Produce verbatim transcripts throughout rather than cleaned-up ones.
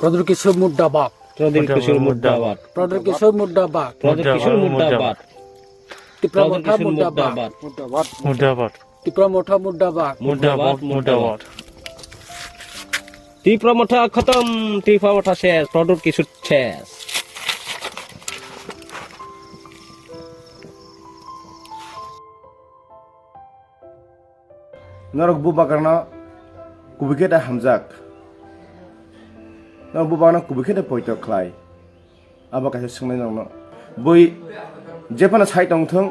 Pradul Kishore Murdabad. Pradul Kishore Murdabad. Pradul Kishore Murdabad. Pradul Kishore Murdabad. Tipra Motha Murdabad. Murdabad. Tipra Motha Murdabad. Murdabad, Murdabad. Tipra Motha khatam, Tipra Motha ses, Pradul Kishore ses. Norok bubagrano kubui khe ta hamjak. Norok bubagrano kubui khe ta poito khlai. Abo kaisa swngnai nokno. Bui jephano sai tongthung,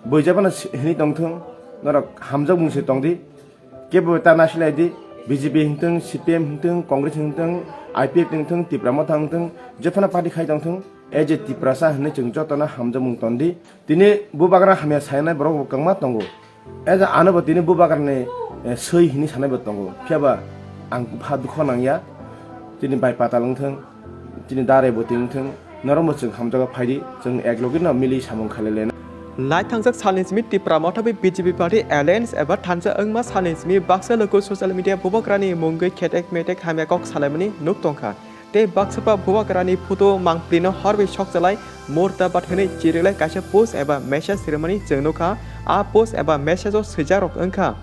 bui jephano si-, hini tongthung, norok hamjak mung se tongdi. Kebo ta nasilai di, B J P hingthung, C P M hingthung, Congress hingthung, I P F hingthung, Tipra Motha hingthung, jephano party khai tongthung, as a Tiprasa hinwi chwng jotono hamjakmung tondi. Tini bubagra hamya sainai borok bo kwbangma tongo. As a ano bo tini bubagrani, eh, swi hinwi sanai bo tongo. Phiya ba ang bwkha dukho nangya. Tini bai patal wngthung, tini dare bo twi wngthung, norokbo chwng hamjago phaidi, chwng eklogino mili samung khailai laina. Naithangjak salni simi Tipra Motha bai B J P party alliance eba thansa wngma salni simi baksa logo social media bubagrani mungwi khetek metek hamya kok salaimani nuk tongkha. Tei baksa pa bubagrani photo mangpli no horbai sokchalai Murdabad hinwi chiriklai kaisa post eba message rimani chwng nukha. A post eba message o swijak rok wngkha,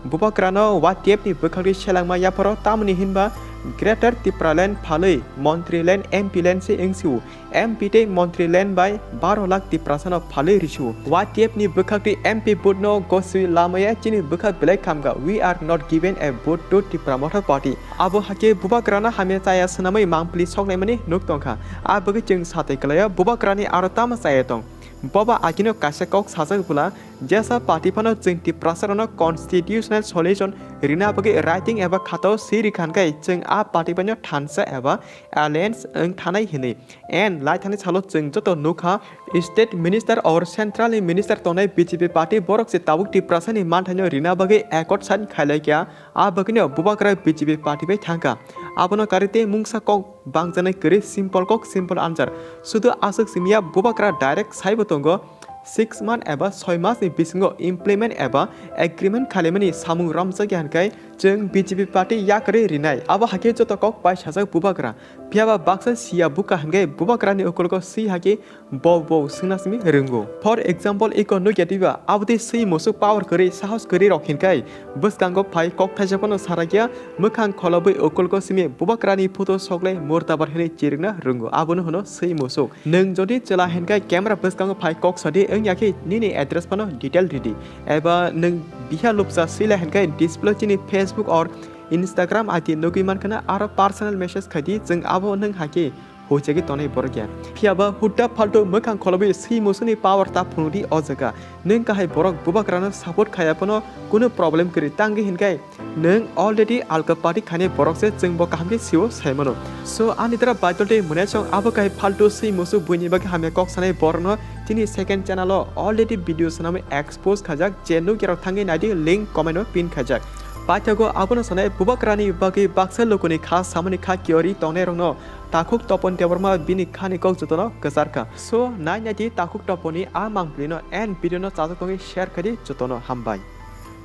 bubagrano Y T F ni bwkhakni selengma yapharo, tamoni hinba Greater Tipraland phalwi Montri Land, M P Land se wngsio. M P tei Montri Land bai baro lakh Tiprasano phalwi risio. Y T F ni bwkhakni M P vote no goswi lamaya chini bwkha belai khamkha. We are not given a vote to Tipra Motha Party. Abo hakhe bubagrano hamya chaya swnamwi mangpli soknaimani nuk tongkha. A bagwi chwng satai kwlaio, bubagrani aro tamo chaya tong. Boba agino kaisa kok sajak bwla, jesa party phano chwng Tiprasarokno constitutional solution rina bagwi writing eba khatao swi rikha hwnkhe chwng a party baino thansa eba alliance wng thanai hinwi. And laithani salo chwng joto nukha, state minister or central ni minister tongnai B J P party borok se tabuk Tiprasani manthaino rina bagwi accord sign khailaikha, a bagwino bubagra B J P party bai thangkha. Abono karwi tei mungsa kok bangjaknai kwrwi, simple kok simple answer. Sudu aswk simiya bubagra direct saibo tongo, six month eba soi mas ni bisingo implement eba agreement khalaimani samung romjakya hwnkhe chwng B J P party yakarwi rinai. Abo hakhe joto kok bai sajak bubagra. Phiyaba baksa siya bukha hwnkhe bubagrani ukulgo swi hakhe bo bo swngna simi rwngo. For example, iko nukya diba, abotwi swi musuk power kwrwi, sahos kwrwi rok hinkhai bwskango phai kok thaisa phano sarakya, mwkhang kholobwi ukulgo simi bubagrani photo soklai Murdabad hinwi chirikna rwngo. Abono hwno swi musuk. Nwng jodi chwla hinkhai camera bwskango phai kok sadi, wngya khe nini address phano detail ridi. Eba nwng biha lupsa swila hinkhai display chini Facebook or Instagram I D nugwi mankha na, aro personal message khaidi, chwng abo nwng hakhe huichagwi tonwi borok ya. Phiyaba hutta phaltu mwkhang kholobwi swi musukni power ta phunukdi o jaga. Nwng kahai borok bubagrano support khaya phano kunu problem kwrwi, tangwi hinkhai nwng already alka party khainai borok se, chwng bo kaham khe sio saimano. So ani dara baidol tei mwnai song abo kahai phaltu swi musuk buini bagwi hamya kok sanai borokno chini second channel o already video swnamwi expose khajak, je nukya rok thangwi naidi, link comment o pin khajak. Paithago abono sanai bubagrani bagwi baksa lukuni kha samani kha kiori tongnai rokno Takhuk Topon Debbarma bini khani kok jotono kwchar kha. So, nai nai di Takhuk Toponi a mangpili no and video no chajak tongwi share khai di, jotono hambai.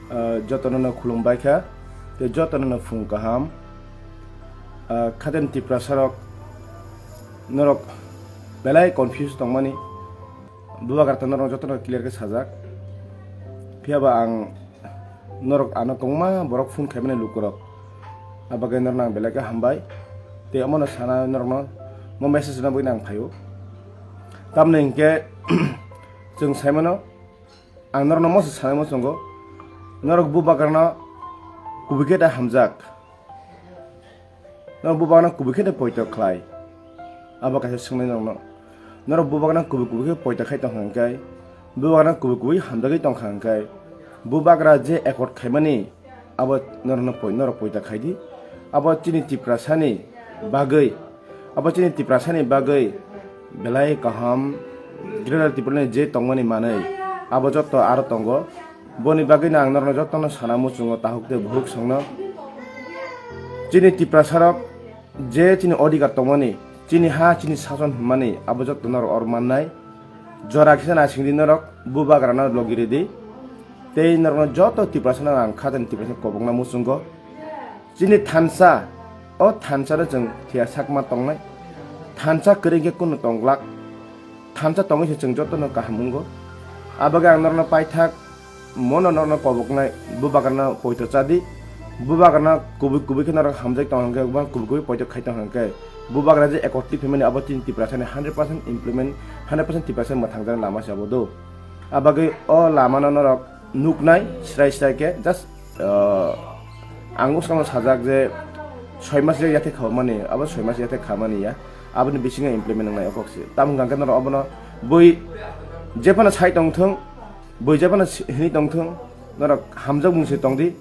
Ah, jotono no khulumbai kha, tei jotono no phung kaham. Ah, khaten Tiprasa rok norok belai confuse tongmani, bubagra ta norok jotono clear khe sajak. Phiyaba ang norok ano kwbangma borok phone khaimani lukurok. Abagwi norokno ang belai khe hambai. Tei omono sana norokno mo message rwna bagwi ang phaio. Tamni hinkhe chwng saimano, ang norokno moso sanai muchungo, norok bubagrano kubui khe ta hamjak. Norok bubagrano kubui khe ta poito khlai. Abo kaisa swngnai norokno. Norok bubagrano kubui kubui khe poito khai tongkha hwnkhe, bubagrano kubui kubui hamjagwi tongkha hwnkhe, bubagra je accord khaimani, abo norokno poi-, norok poito khai di. Abo chini Tiprasani bagwi, abo chini Tiprasani bagwi belai kaham, Greater Tipraland je tongmani manwi, abo jotto aro tongo. Boni bagwino ang norokno jotono sana muchungo, takhuk tei bukhuk songno. Chini Tiprasarok je chini odhikar tongmani, chini ha, chini sason hwnmani, abo jotto norok oro mannai. Jora kisa naisingdi norok, bubagrano logi ridi. Tei norokno joto Tiprasano ang khatani Tiprasa kobokna muchungo. Chini thansa, O thansa no chwng thiya sakma tongnai. Thansa kwrwi khe kunu tong glak. Thansa tongwi se chwng jotono kaham wngo. Abagwi ang norokno paithak, mono norokno koboknai, bubagrano poito chadi. Bubagrano kubui kubui khe norok hamjak tong hwnkhe, kubui kubui poito khai tong hwnkhe, bubagra je ekotri phaimani abo chini Tiprasani hundred percent implement, hundred percent Tiprasa mwthangjaknai lama se abo do. Abagwi o lamano norok nuknai srai srai khe, just, uh, ang bwskango sajak je soi mas yathek khamani, abo soi mas yathek khamani ya, aboni bisingo implement wngnai o kok se. Tamo hwnkha khe norok obono bui jephano sai tongthwng, bui jephano si-, hini tongthwng, norok hamjakmung se tongdi,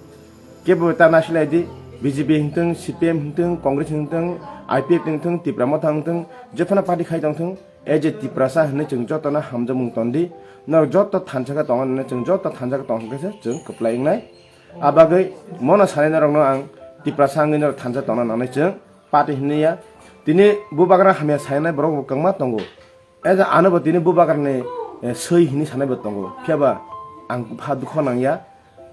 kebo ta nasilai di, B J P hwngthwng, C P M hwngthwng, Congress hwngthwng, I P F T hwngthwng, Tipra Motha hwngthwng, jephano party khai tongthwng, as a Tiprasa hinwi chwng jotono hamjakmung tondi. Norok joto thansa khe tongo hinwi chwng joto thansa khe tong hwnkhe se chwng kwplai wngnai. Abagwi mono sanai norokno ang Tiprasa wngwi norok thansa tongna nangnai chwng party hinwi ya. Tini bubagra hamya sainai borok bo kwbangma tongo. As a ano bo tini bubagrani, eh, swi hinwi sanai bo tongo. Phiya ba ang pha dukho nangya.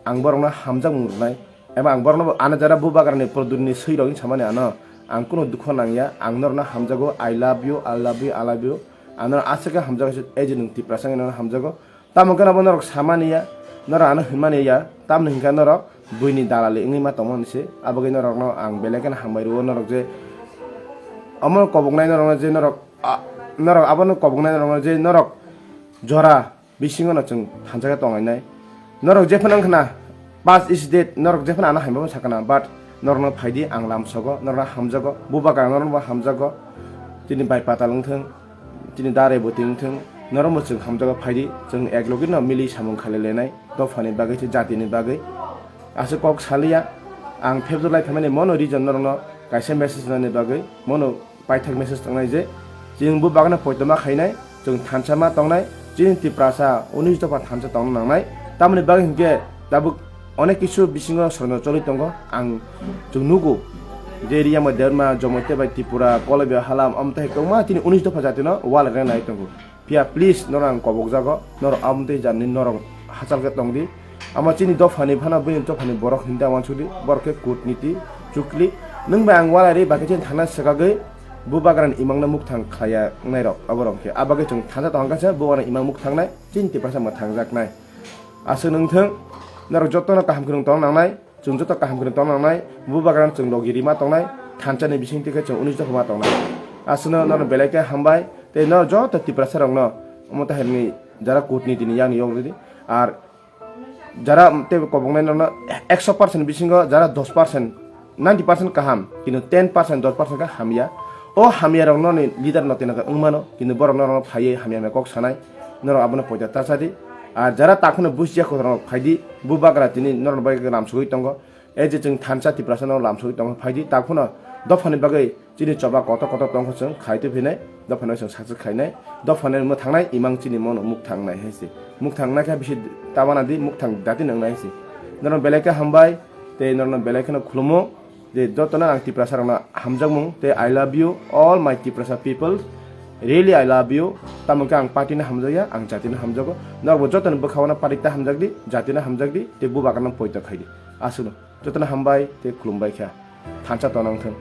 Ang borokno hamjakmung rwnai, eba ang borokno ano jara bubagrani produrni swi rok hinwi samani ano ang kunu dukho nangya, ang norokno hamjago, "I love you, I love you, I love you." Ang norok aswk khe hamjago, "Ei je nwng Tiprasa wngwi norokno hamjago." Tamo hwnkhe abo norok samani ya, norok ano hinmani ya, tamoni hwnkhe norok buini dalali wngwi ma tongmani se, abagwi norokno ang belai kheno hambai rwo norok je omo koboknai norokno je norok, a, norok abono koboknai norokno je norok jora bisingo no chwng thansa khe tonglainai. Norok jephano wngkhana, past is dead, norok jephano ano hamya sakana, but norokno phaidi ang lamsogo, norokno hamjago, bubagra norokno bo hamjago, chini bai patal wngthwng, chini dare bwtwi wngthwng, norokno chwng hamjago, phaidi chwng ek logi no mili samung khalai lainai, dophani bagwi se jatini bagwi. Aswk kok saliya, ang phebjak lai phaimani mono reason norokno kaisa message nani bagwi, mono paithak message tongnai je, chwng bubagrano poitoma khainai, chwng thansa ma tongnai, chini Tiprasa unis dopha thansa tongna nangnai. Tamoni bagwi hinkhe tabuk onek kisu bisingo sorno choli tongo. Ang chwng nugo je Riyama Debbarma, Jomoite bai Tripura, Kolobia Halam, omo tei kwbangma chini unis dopha jatino wal rwna nai tongo. Phiya please, norok ang kobokjago, norok aboni tei jani norok hachal khe tongdi. Amo chini dophani phano, bini dophani borok hinda wansukdi, borok khe kutniti, chukli. Nwng bai ang walai rwi, bakhe chini thangna swkagwi bubagrani imangno mukthang khlaiya wngnai rok, abo rok khe. Abagwi chwng thansa tongkha se bubagrani imang mukthangnai, chini Tiprasa mwthangjaknai. Aswk nwngthwng, norok jotono kaham kwrwng tong nangnai. Chwng joto kaham kwrwng tong nangnai, bubagrano chwng logi rima tongnai, thansa ni bisingtwi khe chwng unis dopha ma tongnai. Aswkno norok belai khe hambai, tei norok joto Tiprasa rokno omo tahai ni jara kutniti ni yang ni yok rwdi. Ar jara tei koboknai norokno ekso percent bisingo jara dos percent, ninety percent kaham, kintu ten percent, dos percent khe hamya. O hamya rokno ni leader no tino khe wngmano, kintu borok norokno phaiwi hamya hamya kok sanai, norok abono poito ta chadi. Ar jara takhwno busia kotor rok phaidi, bubagra tini norokno bai lamsogwi tongo. E je chwng thansa Tiprasa no lamsogwi tongkha, phaidi takhwno dophani bagwi chini choba kotor kotor tongkha, chwng khai twi phinai, dophano chwng saksa khainai, dophano mwthangnai imang chini mono mukthang nai hai se. Mukthang nai khe bisi tabana di, mukthang dati nang nai se. Norokno belai khe hambai, tei norokno belai kheno khulumo, je jotono ang Tiprasa rokno hamjakmung, tei I love you all my Tiprasa people, really I love you, tamo khe ang party no hamjakya, ang jati no hamjago, norokbo jotoni bwkhao no party ta hamjakdi, jati no hamjakdi, tei bubagra no poito khaidi. Aswkno. Jotono hambai tei khulumbai kha. Thansa tonang thung.